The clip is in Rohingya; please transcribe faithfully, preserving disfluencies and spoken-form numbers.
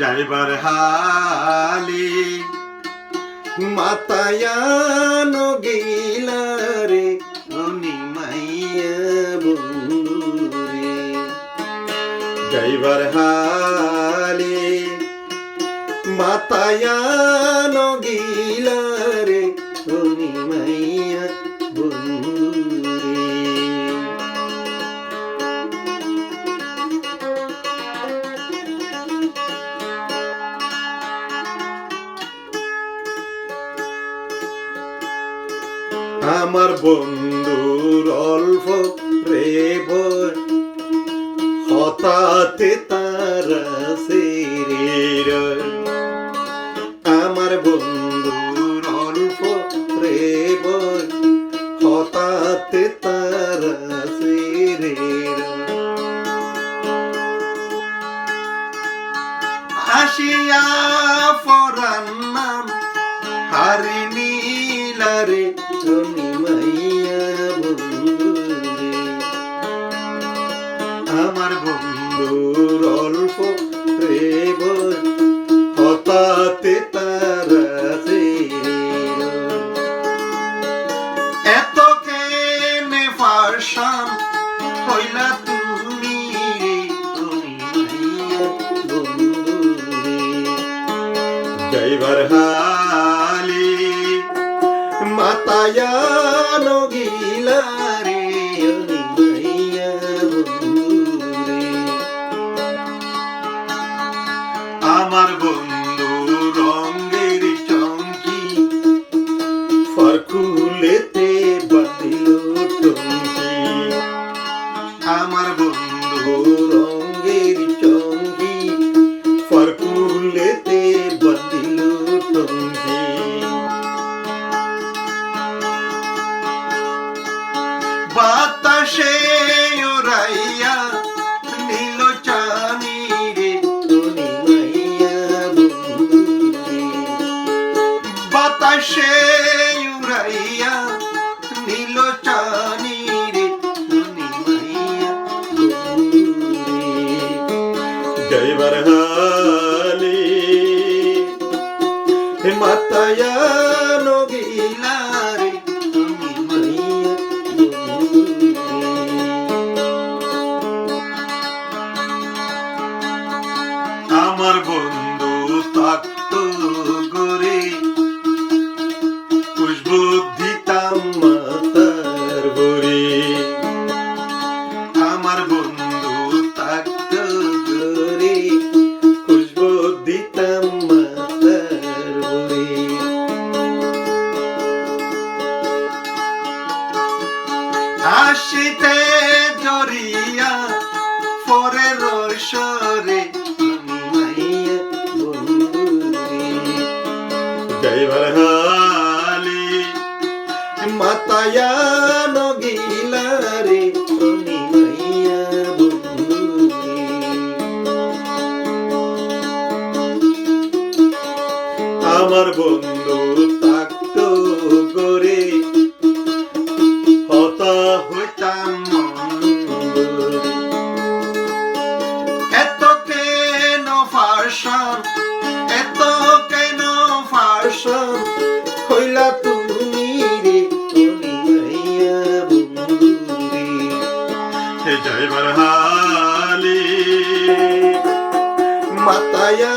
Zaibar háli mataiya no gila re, oni maiya bondú re. Zaibar háli mataiya no gila re, oni maiya bondú re. Amar bondúr olfo re boi, hotáte tará seri roi. Amar bondúr olfo re boi, hotáte tará seri roi. Aciya foran nam hári nila re, oni maiya bondú re. Amar bondúr olfo re boi, hotáte tará seri roi. Eto kene farsan hoila tumi re, oni maiya bondú re. Zaibar háli mataiya no gila re, oni maiya bondú re. Amar bondú rongor chonki, forkulete bandilo tonki. Amar bondú rongor chonki, forkulete bandilo tonki. Batase uraiya nilo cani re, oni maiya bondú re. Batase uraiya nilo cani re, oni maiya bondú re. Zaibar háli mataiya no gila re, oni maiya bondú re. Amar bondú tákto góre, kucbu ditam matár bóre. Amar bondú tákto góre, kucbu ditam matár bóre. Acite zoriya fore rosore, oni maiya bondú re. Zaibar háli mataiya no gila re, oni maiya bondú re. Amar bondú tákto góre, hotá hoitam mon bóli. Eto kene farsan, eto kene farsan hoila tumi re, oni maiya bondú re. He zaibar háli mataiya